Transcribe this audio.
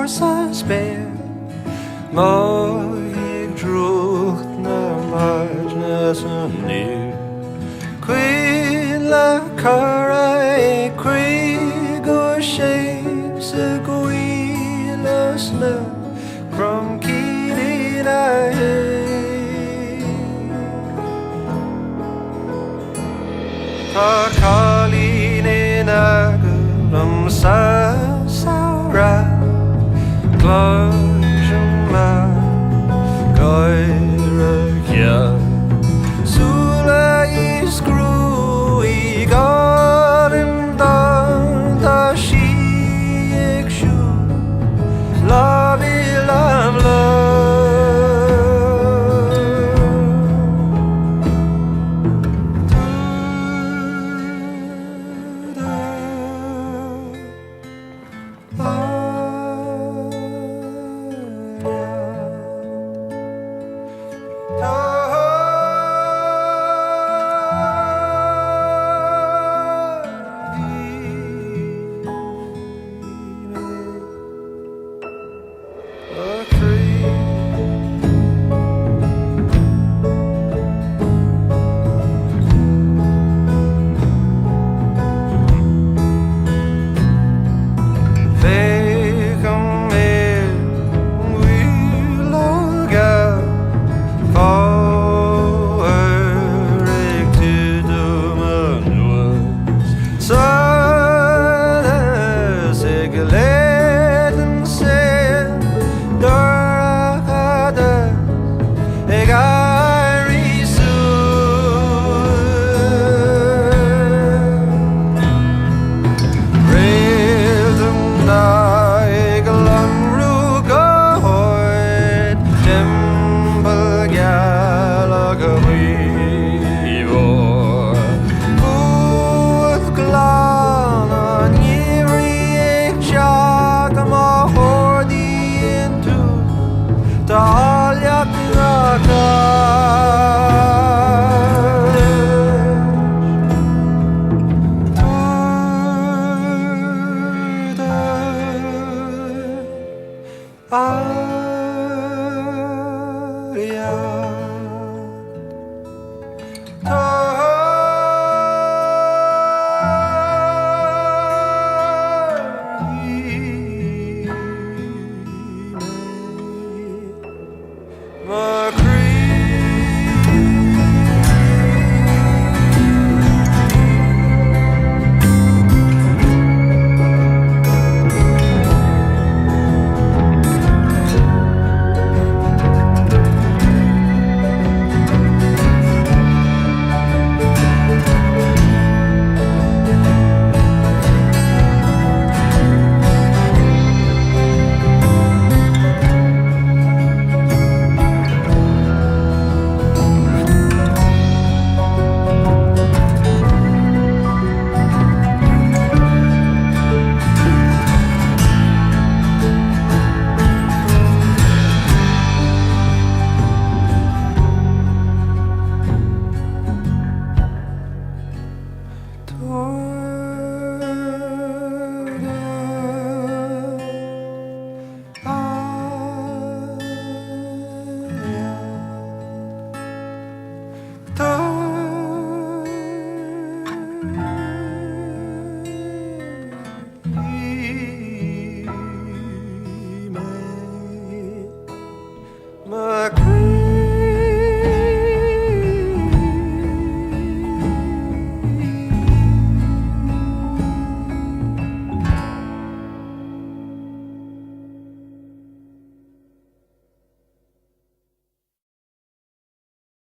mór sa spéir, Mothaigh drúcht na maidne san aer, Coinnle corra ag crith go séimh sa ghaoth le sluaite cromchinn ina thaobh. Tá cailín in aice liom sa samhradh, Cloisim a gáire geal, Súile is gruaig álainn donn, Tá sí ag siúl lámh i lámh liom. Féachaim ar an bhfaoileog gheal, Fómhar ag titim anuas, Solas ag leathnú san dorchadas ag éirí suas. Réalta mná ag lonrú go hard timpeall ghealach ghaothmhór. Fuacht glan an gheimhridh ag teacht má ardaíonn tú d'áilleacht na gcait. Tabhair do aire.